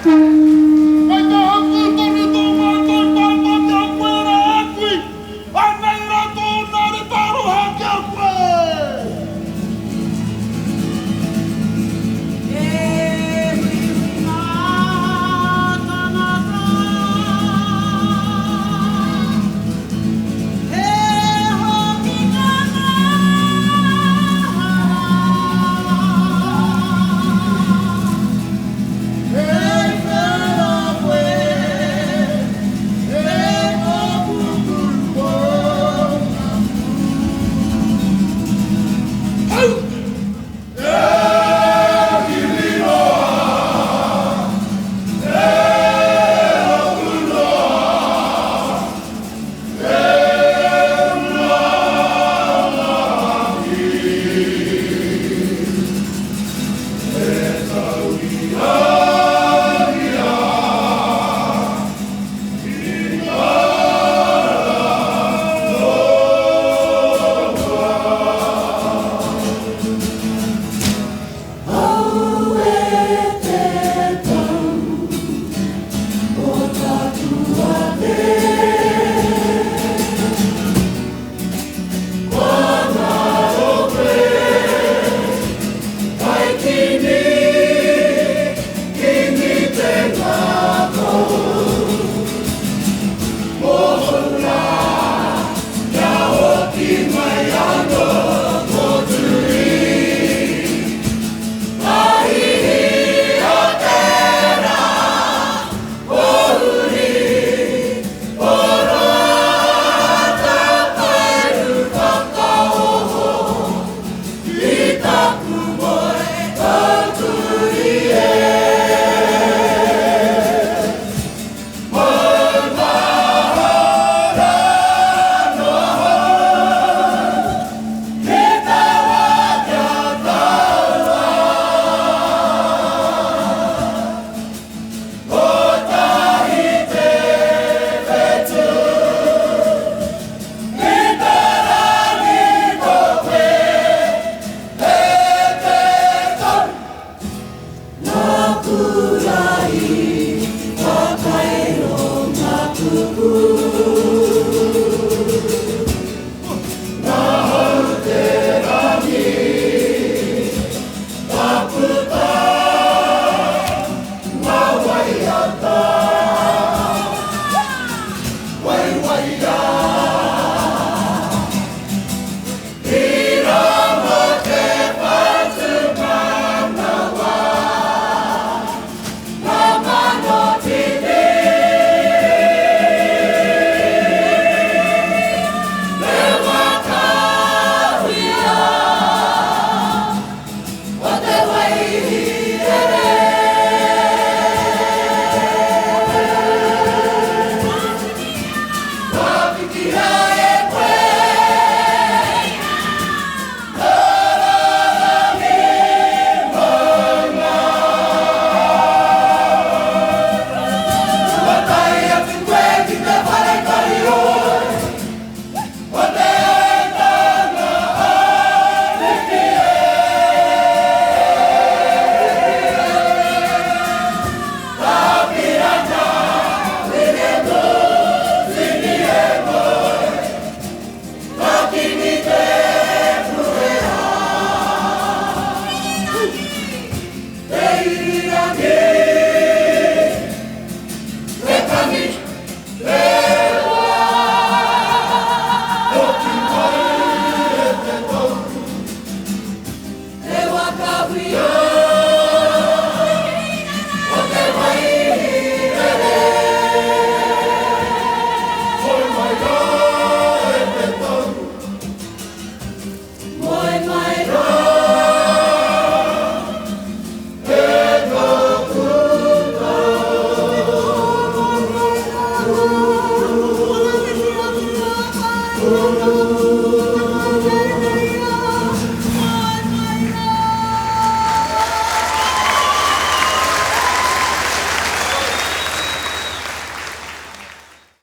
Kei te hapū tonu tō mātou pāpā ki a koe rā e kui, anei rā tōna reta aroha ki a koe. E huihui ngā tangata, he hokinga mahara. Kei whea koe, e tōku pounamu? Hau! E Hihiroa, e Hokuroa, e Ruarangi. Aue te tau o taku ate. Kua ngaro koe. Kai kimi, kimi te ngakau. Mohou ra, kia hoki mai ano ko Turi. Pahihi o te ra, pohuri, poroa tapaeru whakaoho. I taku moe tauturi e. Maumahara noa hou, ki te wā kia taua. Kotahi te whetū. I te rangi ko koe, e te tau. Nāku rā i whakairo ngā kupu. Nāhau te rangi, ka puta ngā waiata. Waiwaia. I rongo te whatumanawa, ngā mano tini. Te waka huia o te Wairere. Ka whitia e koe. Tararangi maunga. Kua tae atu koe ki te whare karioi o te aitanga a Riki e. Tāpirana Wiremu Tini e moe. Ka kimi te puea. Te irirangi, te tangi, te hoa. Hoki mai e te tau. Te waka huia.